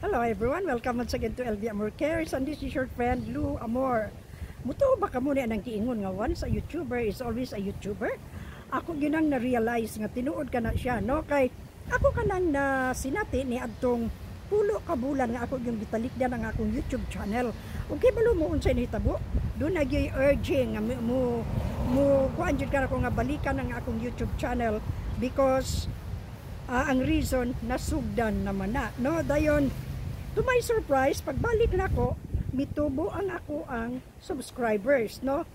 Hello everyone, welcome once again to LV Amor Cares and this is your friend Lou Amor. Mutuo ba kamo ni anang giingon nga once a YouTuber is always a YouTuber? Ako ginang na-realize nga tinuod ka na siya, no? Kay ako kanang na sinati ni adtong 10 ka bulan nga ako yung gitalikdan ang akong YouTube channel. Ug kibalo mo unsay nahitabo? Duna gyoy urging nga mo kuan jud ka nako nga balikan ang akong YouTube channel because ang reason, nasugdan naman na, no? Dayon, to my surprise, pagbalik nako, mitubo ang ako ang subscribers, no?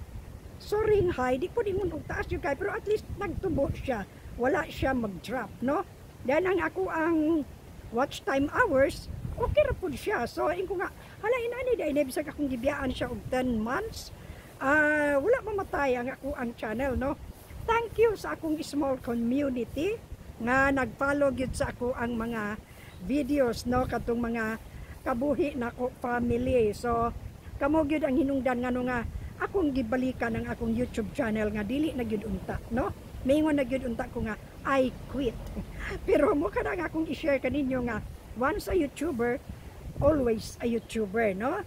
Soaring high, di ko ingon og taas jud kay, pero at least nagtubo siya. Wala siya mag-drop, no? Then ang ako ang watch time hours, okay ra pud siya. So ingon ko nga, hala, inani diay, bisag akong gibiyaan siya og 10 months, wala mamatay ang ako ang channel, no? Thank you sa akong small community nga nag-follow gyud sa ako ang mga videos, no, katong mga kabuhi nako family. So kamo gyud ang hinungdan ngano nga akong gibalikan ang akong YouTube channel nga dili na gyud unta, no, maingon na gyud unta ko nga I quit. Pero mo kana nga akong i-share kaninyo nga once a YouTuber, always a YouTuber, no?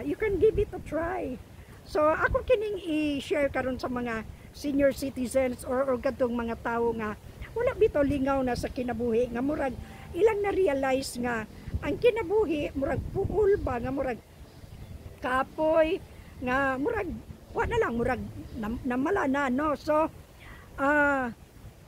You can give it a try. So ako kining i-share karon sa mga senior citizens or kadtong mga tawo nga wala bitaw, lingaw na sa kinabuhi, nga murag ilang na-realize nga ang kinabuhi murag puol ba, nga murag kapoy, nga murag wa na lang, murag namala na, no? So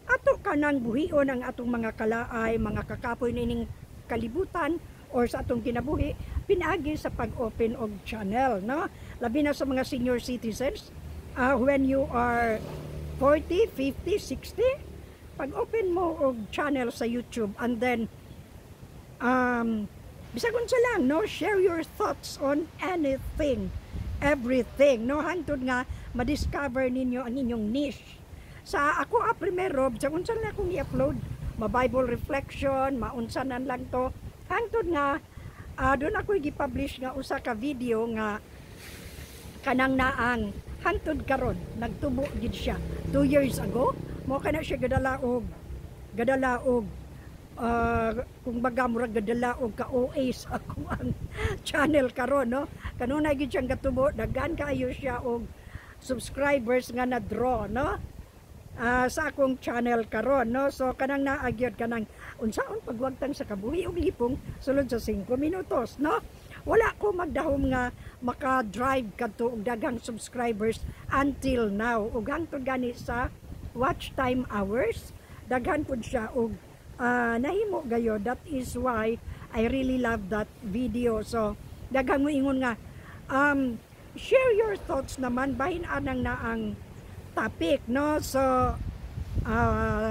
ato kanang buhion ang atong mga kalaay, mga kakapoy nining kalibutan or sa atong kinabuhi pinaagi sa pag-open og channel, no? Labi na sa mga senior citizens, when you are 40, 50, 60, pag-open mo og channel sa YouTube and then bisag unsa lang, no, share your thoughts on anything, everything, no, hangtod nga ma-discover ninyo ang inyong niche. Sa ako primero, bisag unsa lang akong i-upload, ma Bible reflection, maunsa nan lang to, hangtod nga doon ako gi-publish nga usa ka video nga kanang naang hangtod karon nagtubo gid siya. 2 years ago mo kana siya gadala og kung baga murag gadala og ka OA sa ako ang channel karon, no? Kanunay gid siyang gatubo, daghan kaayo siya og subscribers nga na draw, no, sa akong channel karon, no? So kanang naa gyud kanang unsaon pagwagtang sa kabuhi ug lipong sulod sa 5 minutos, no? Wala ko magdahom nga maka-drive kadto og daghang subscribers until now, ug hangtod gani sa watch time hours, daghan pud siya og nahimo gayod. That is why I really love that video. So daghang mo ingon nga share your thoughts naman bahin anang naang topic, no? So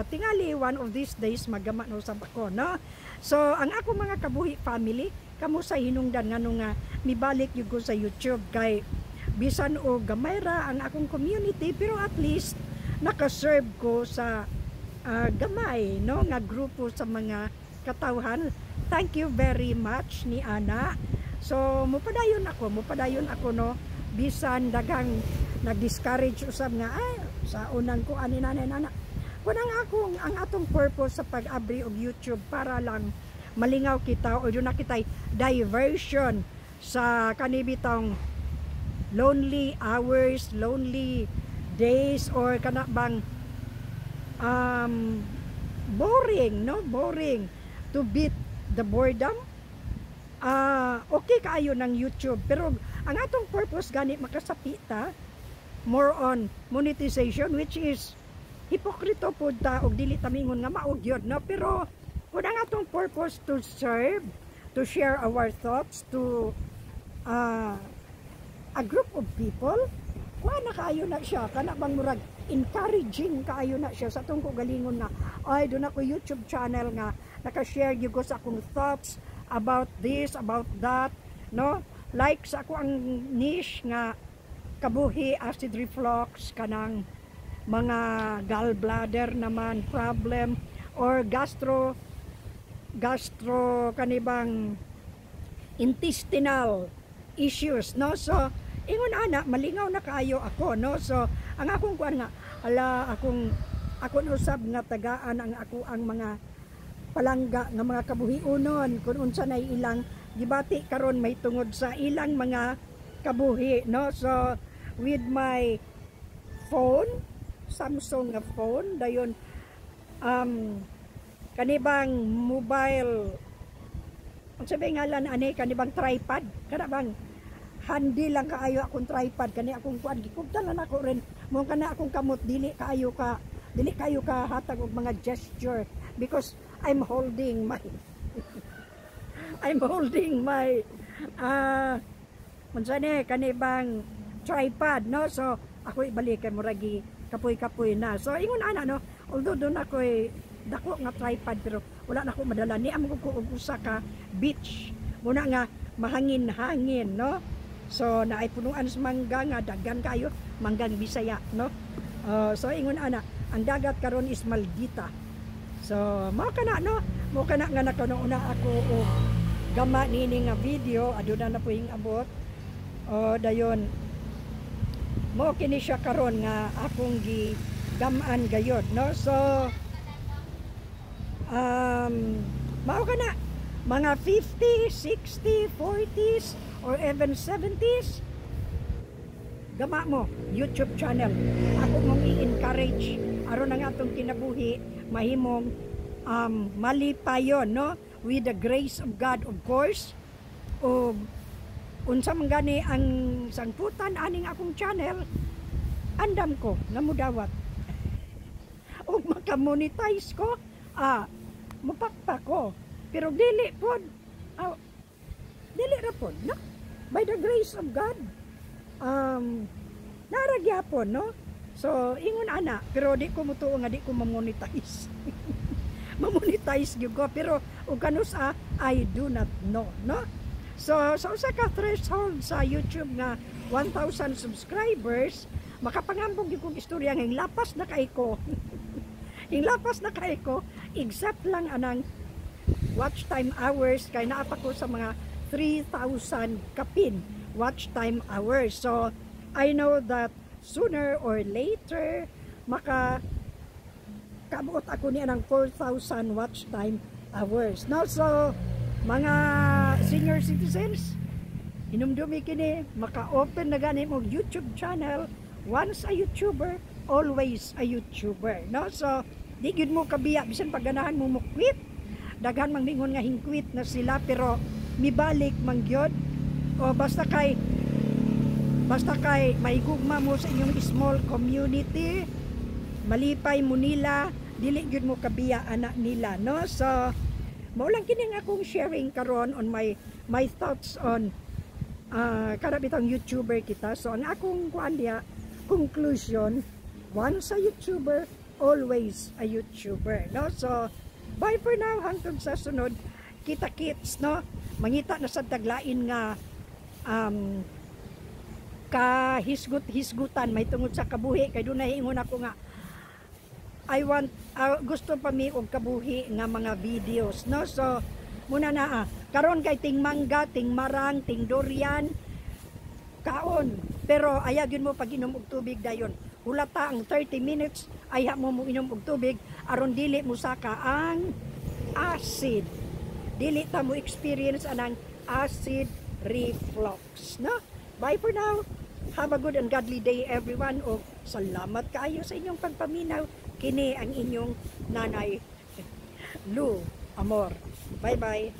tingali one of these days magama no usab ako, no? So ang ako mga kabuhi family, kamo sa hinungdan ngano nga mibalik gyud ko sa YouTube, kay bisan og gamay ra ang akong community, pero at least nakaserve ko sa gamay, no, nga grupo sa mga katawhan. Thank you very much ni ana. So mupadayon ako, no, bisan daghang nag-discourage usab nga ay sa unang ko ani nanay nana. Kun ang akong ang atong purpose sa pag-abri og YouTube para lang malingaw kita o duna kitay diversion sa kanibitong lonely hours, lonely days, or kana bang boring, no? Boring. To beat the boredom. Okay kaayo ng YouTube, pero ang atong purpose gani makasapi ta more on monetization, which is hipokrito pud ta og dili ta mingon nga mao gyud, no? Pero kung ang atong purpose to serve, to share our thoughts to a group of people, kuha na kaayo na siya, kana bang murag encouraging kaayo na siya sa atong kaugalingon nga ay duna ko YouTube channel nga naka-share gyud ko sa akong thoughts about this, about that, no? Like sa ako ang niche nga kabuhi, acid reflux, kanang mga gallbladder naman problem or gastro kanibang intestinal issues, no? So ingon ana, malingaw na kaayo ako, no? So ang akong kuan nga ala akong ako usab nga tagaan ang ako ang mga Palangga nga mga kabuhiunon kung unsa nay ilang gibati karon may tungod sa ilang mga kabuhi, no? So with my phone, Samsung nga phone, dayon kanibang mobile, unsa ba ngalan ani, kanibang tripod, kana bang handy lang kaayo akong tripod, kani akong kuan, gikubtan lang ako rin mo kana akong kamot, dili kaayo ka hatag og mga gesture because I'm holding my unsa ni, kani bang tripod, no? So ako ibalik kay muragi kapoy-kapoy na. So ingon ana, no? Although doon ako'y dako nga tripod, pero wala na ko madala ni amo ko og usa ka beach muna nga mahangin-hangin, no? So naay punuan sa mangga nga daghan kayo, manggang Bisaya, no? So ingon ana, ang dagat karon is maldita. So mao kana, no? Mao kana nga nakauna ako og gama nini nga video, aduna na po yung abot. O dayon mo kini siya karon nga akong gi gamaan gayod, no? So mao kana, mga 50, 60, 40s or even 70s, gama mo YouTube channel. Ako mong i-encourage aron ang atong kinabuhi mahimong malipayon, no? With the grace of God, of course. O unsa man gani ang sangputan aning akong channel, andam ko nga mudawat ug maka-monetize ko, mupakpak ko. Pero dili pod, dili ra pod, no? By the grace of God, nara gyapon, no? So ingon ana, pero di ko mutuo nga di ko ma-monetize. Ma-monetize gyud ko, pero ug kanus-a, I do not know, no? So sa usa ka threshold sa YouTube nga 1,000 subscribers, makapangambog gyud kong istorya nga lapas na kay ko. Lapas na kay ko, except lang anang watch time hours kay naa pa ko sa mga 3,000 kapin watch time hours. So I know that sooner or later maka kabuot ako niya ng 4,000 watch time hours. Now, so mga senior citizens, hinumdumi kini, maka-open na gani mo YouTube channel. Once a YouTuber, always a YouTuber, no? So di gyud mo kabiya bisan pagganahan mo mo quit. Daghan mang mingon nga hingkwit na sila, pero mibalik man gyud. O basta kay mahigugma mo sa inyong small community, malipay mo nila, dili gyud mo kabiya anak nila, no? So mao lang kini ang akong sharing karon on my my thoughts on kada bitang YouTuber kita. So ang akong kuan diha, conclusion, once a YouTuber, always a YouTuber, no? So bye for now, hangtod sa sunod kita kits, no? Mangita na sa taglain nga kahisgut-hisgutan may tungod sa kabuhi kay dunay ingon ako nga I want, gusto pa mi og kabuhi nga mga videos, no? So muna na, karon kay ting mangga, ting marang, ting durian kaon, pero ayaw gyud mo pag inom og tubig dayon. Hulata ang 30 minutes, ayaw mo mo inom og tubig aron dili mo saka ang acid, dili ta mo experience anang acid reflux, no? Bye for now. Have a good and godly day, everyone, o salamat kaayo sa inyong pagpaminaw. Kini ang inyong nanay, Lu Amor. Bye bye.